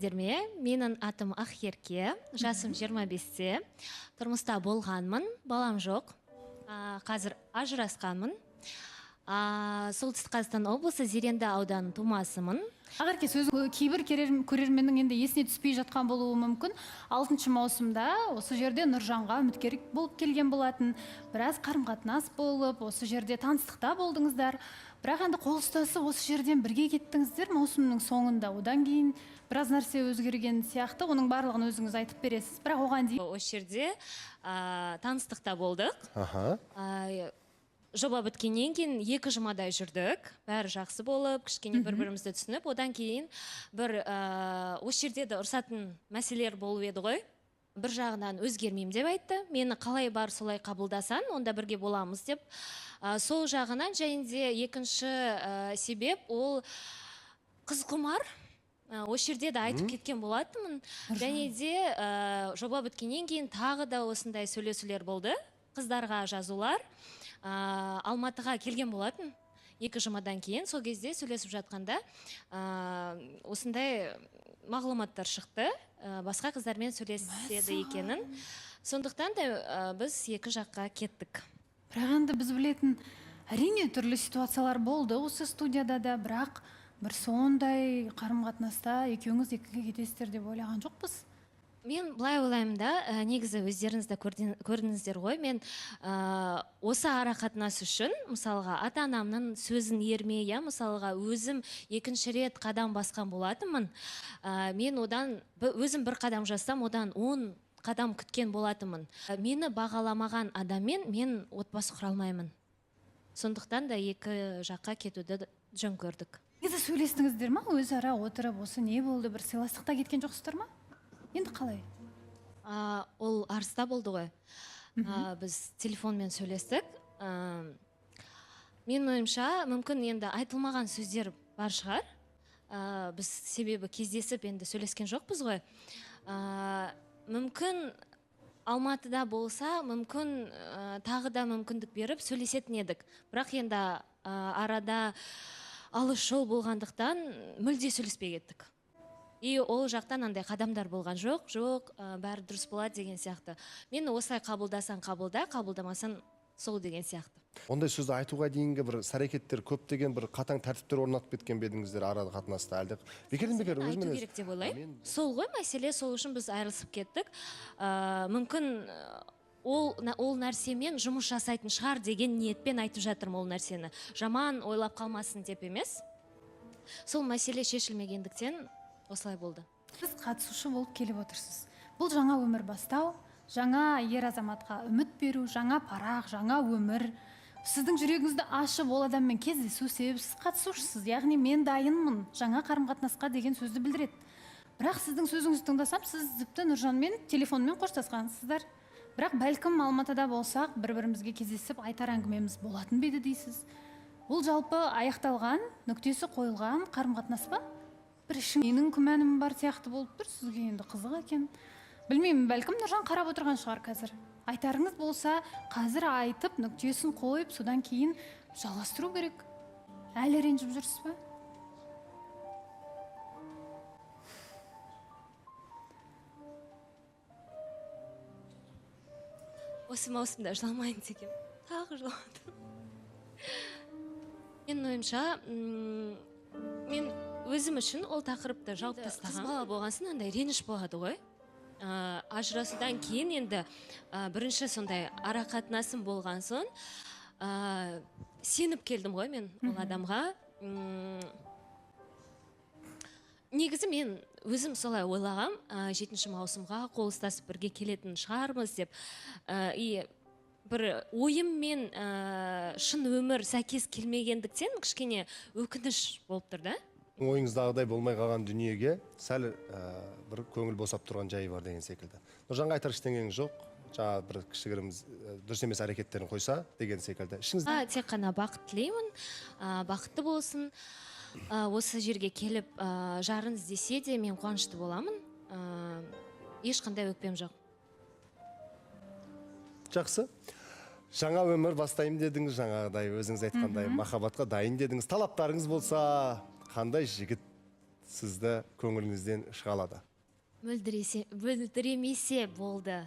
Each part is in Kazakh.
Сәлеметсіздер ме? Менің атым Ақерке, жасым 25-те. Тұрмыста болғанмын, балам жоқ. Қазір ажырасқанмын. Солтүстік Қазақстан облысы, Зеренді ауданының тумасымын. Ақерке, сөз кейбір көрерменнің енді есіне түспей жатқан болуы мүмкін. 6 маусымда осы жерде Нұржанға үміткер болып келген болатын. Біраз қарым-қатынас болып, осы жерде таныстықта болдыңыздар. Бірақ енді қол ұстасып осы жерден бірге кеттіңіздер маусымның соңында. Одан кейін біраз нәрсе өзгерген сияқты. Оның барлығын өзіңіз айтып бересіз. Бірақ оған дейін осы жерде таныстықта болдық. Жоба біткеннен кейін 2 жұмадай жүрдік. Бәрі жақсы болып, кішкене бір-бірімізді түсініп, одан кейін бір осы жерде де ұрсатын мәселелер болып еді ғой. Бір жағынан өзгермеймін деп айтты. Мені қалай бар солай қабылдасаң, онда бірге боламыз деп. Сол жағынан және де екінші себеп ол қыз құмар. Осы жерде де айтып кеткен болатынмын. Және де жоба біткеннен кейін тағы да осындай сөйлесулер болды. Қыздарға жазулар. Алматыға келген болатын 2 жұмадан кейін. Сол кезде сөйлесіп жатқанда осындай мағлұматтар шықты. Басқа қыздармен сөйлеседі екенін. Сондықтан да біз 2 жаққа кеттік. Бірақ енді біз білетін, әрине, түрлі ситуациялар болды осы студияда да, бірақ бір сондай қарым-қатынаста екеуіңіз екіге кетесіздер деп ойлаған жоқпыз. Мен былай ойлаймын да, негізі өздеріңіз де көрдіңіздер ғой, мен осы ара қатынас үшін, мысалға, ата-анамның сөзін ермей, мысалға, өзім екінші рет қадам басқан болатынмын. Мен одан өзім бір қадам жасасам, одан 10 қадам күткен болатынмын. Мені бағаламаған адаммен мен отбасы құра алмаймын. Сондықтан да 2 жаққа кетуді жөн көрдік. Негізі сөйлестіңіздер ма? Өзара отырып, осы не болды, бір сыйластықта кеткен жоқсыздар ма? Енді қалай? Ол Арыста болды ғой. Біз телефонмен сөйлестік. Менің ойымша, мүмкін енді айтылмаған сөздер бар шығар. Біз себебі кездесіп енді сөйлескен жоқпыз ғой. Мүмкін Алматыда болса, мүмкін тағы да мүмкіндік беріп сөйлесетін едік. Бірақ енді арада алыс жол болғандықтан мүлде сөйлеспей кеттік. И ол жақтан андай қадамдар болған жоқ, жоқ, бәрі дұрыс болады деген сияқты. Мен осылай қабылдасаң қабылда, қабылдамасаң сол деген сияқты. Ондай сөзді айтуға дейінгі бір іс-әрекеттер, көптеген бір қатаң тәртіптер орнатып кеткен бе едіңіздер арада қатынаста? Әлде бекерден бекер Айту өзімен өзі? керек деп ойлаймын. Сол ғой мәселе, сол үшін біз айырылысып кеттік. Мүмкін ол нәрсемен жұмыс жасайтын шығар деген ниетпен айтып жатырмын ол нәрсені. Жаман ойлап қалмасын деп емес. Сол мәселе шешілмегендіктен осылай болды. Сіз қатысушы болып келіп отырсыз. Бұл жаңа өмір бастау, жаңа ер азаматқа үміт беру, жаңа парақ, жаңа өмір. Сіздің жүрегіңізді ашып, ол адаммен кездесу себебі сіз қатысушысыз. Яғни мен дайынмын жаңа қарым-қатынасқа деген сөзді білдіреді. Бірақ сіздің сөзіңізді тыңдасам, сіз тіпті Нұржанмен телефонмен қоштасқансыздар. Бірақ бәлкім Алматыда болсақ, бір-бірімізге кездесіп айтар әңгімеміз болатын ба еді дейсіз. Бұл жалпы аяқталған, нүктесі қойылған қарым-қатынас па? Бір ішім менің күмәнім бар сияқты болып тұр, сізге енді қызық екен. Білмеймін, бәлкім Нұржан қарап отырған шығар қазір. Айтарыңыз болса, қазір айтып, нүктесін қойып, содан кейін жалғастыру керек. Әлі ренжіп жүрсіз бе? Осы маусымда жыламайын дегем. Тағы жыладым. Менің ойымша, мен өзім үшін ол тақырыпты жауып тастаған. Қыз бала болған соң андай реніш болады ғой. Ажырасудан кейін енді, бірінші сондай ара қатынасым болған соң, сеніп келдім ғой мен ол адамға. Негізі мен өзім солай ойлағам, 7 маусымға қол ұстасып бірге келетін шығармыз деп. И бір ойым мен, шын өмір сәйкес келмегендіктен кішкене өкініш болып тұр да. Ойыңыздағыдай болмай қалған дүниеге сәл, бір көңіл босап тұрған жайы бар деген секілді. Нұржанға айтар ештеңеңіз жоқ, жаңа бір кішігірім, дұрыс емес әрекеттерін қойса деген секілді. Ішіңізде Тек қана бақыт тілеймін, бақытты болсын. Осы жерге келіп, жарын іздесе де мен қуанышты боламын. Ешқандай өкпем жоқ. Жақсы. Жаңа өмір бастаймын дедіңіз, жаңағыдай өзіңіз айтқандай махаббатқа дайын дедіңіз. Талаптарыңыз болса, қандай жігіт сізді көңіліңізден шыға алады? Мөлдіремесе болды.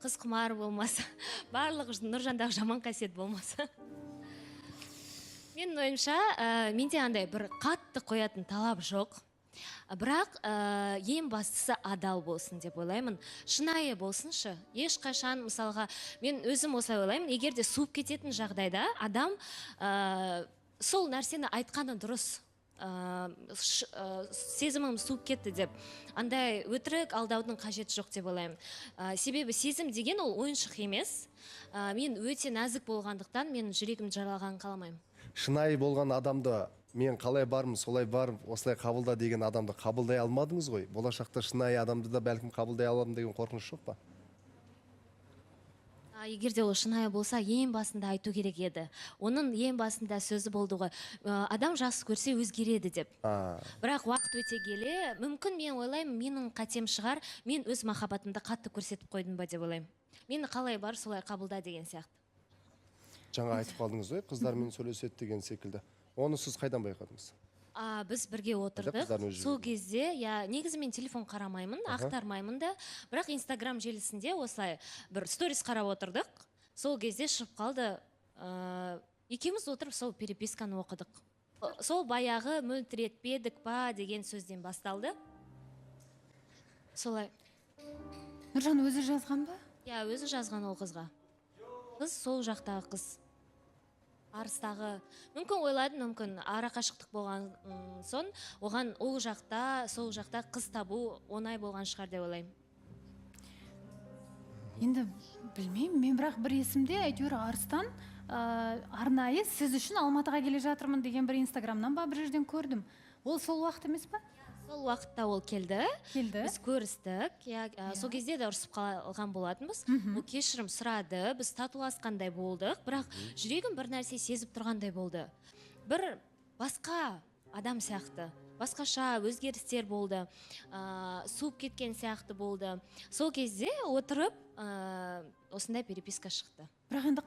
Қыз құмар болмаса, барлық Нұржандағы жаман қасиет болмаса. Менің ойымша, менде андай бір қатты қоятын талап жоқ. Бірақ ең бастысы адал болсын деп ойлаймын. Шынайы болсыншы. Ешқашан, мысалға, мен өзім осылай ойлаймын, егер де суып кететін жағдайда адам сол нәрсені айтқаны дұрыс. Сезімім суып кетті деп андай өтірік алдаудың қажеті жоқ деп ойлаймын. Себебі сезім деген ол ойыншық емес. Мен өте нәзік болғандықтан мен жүрегімді жаралағанын қаламаймын. Шынайы болған адамды, мен қалай бармын солай барып осылай қабылда деген адамды қабылдай алмадыңыз ғой. Болашақта шынайы адамды да бәлкім қабылдай аламын деген қорқыныш жоқ па? Егер де ол шынайы болса, ең басында айту керек еді. Оның ең басында сөзі болды ғой. Адам жақсы көрсе өзгереді деп. Бірақ уақыт өте келе, мүмкін мен ойлаймын, менің қатем шығар, мен өз махаббатымды қатты көрсетіп қойдым ба деп ойлаймын. Мені қалай бар, солай қабылда деген сияқты. Жаңа айтып қалдыңыз ғой, қыздармен сөйлеседі деген секілді. Оны сіз қайдан байқадыңыз? Біз бірге отырдық. Сол кезде, я, негізі мен телефон қарамаймын, ақтармаймын да. Бірақ Инстаграм желісінде осылай бір сторис қарап отырдық. Сол кезде шығып қалды. Екеуміз отырып сол переписканы оқыдық. Сол баяғы мөлтіретпедік па деген сөзден басталды. Солай. Нұржан өзі жазған ба? Иә, өзі жазған ол қызға. Қыз сол жақтағы қыз. Арыстағы, мүмкін ойладым, мүмкін арақашықтық болған соң, оған ол жақта, сол жақта қыз табу оңай болған шығар деп ойлаймын. Енді білмеймін, мен бірақ бір есімде әйтеуір Арыстан арнайы сіз үшін Алматыға келе жатырмын деген бір Инстаграмнан ба бір жерден көрдім. Ол сол уақыт емес па? Сол уақытта ол келді. Келді. Біз көрістік. Иә, сол кезде де ұрысып қалған болатынбыз. Ол кешірім сұрады, біз татуласқандай болдық, бірақ жүрегім бір нәрсе сезіп тұрғандай болды. Бір басқа адам сияқты, басқаша өзгерістер болды, суып кеткен сияқты болды. Сол кезде отырып, осындай переписка шықты. Бірақ енді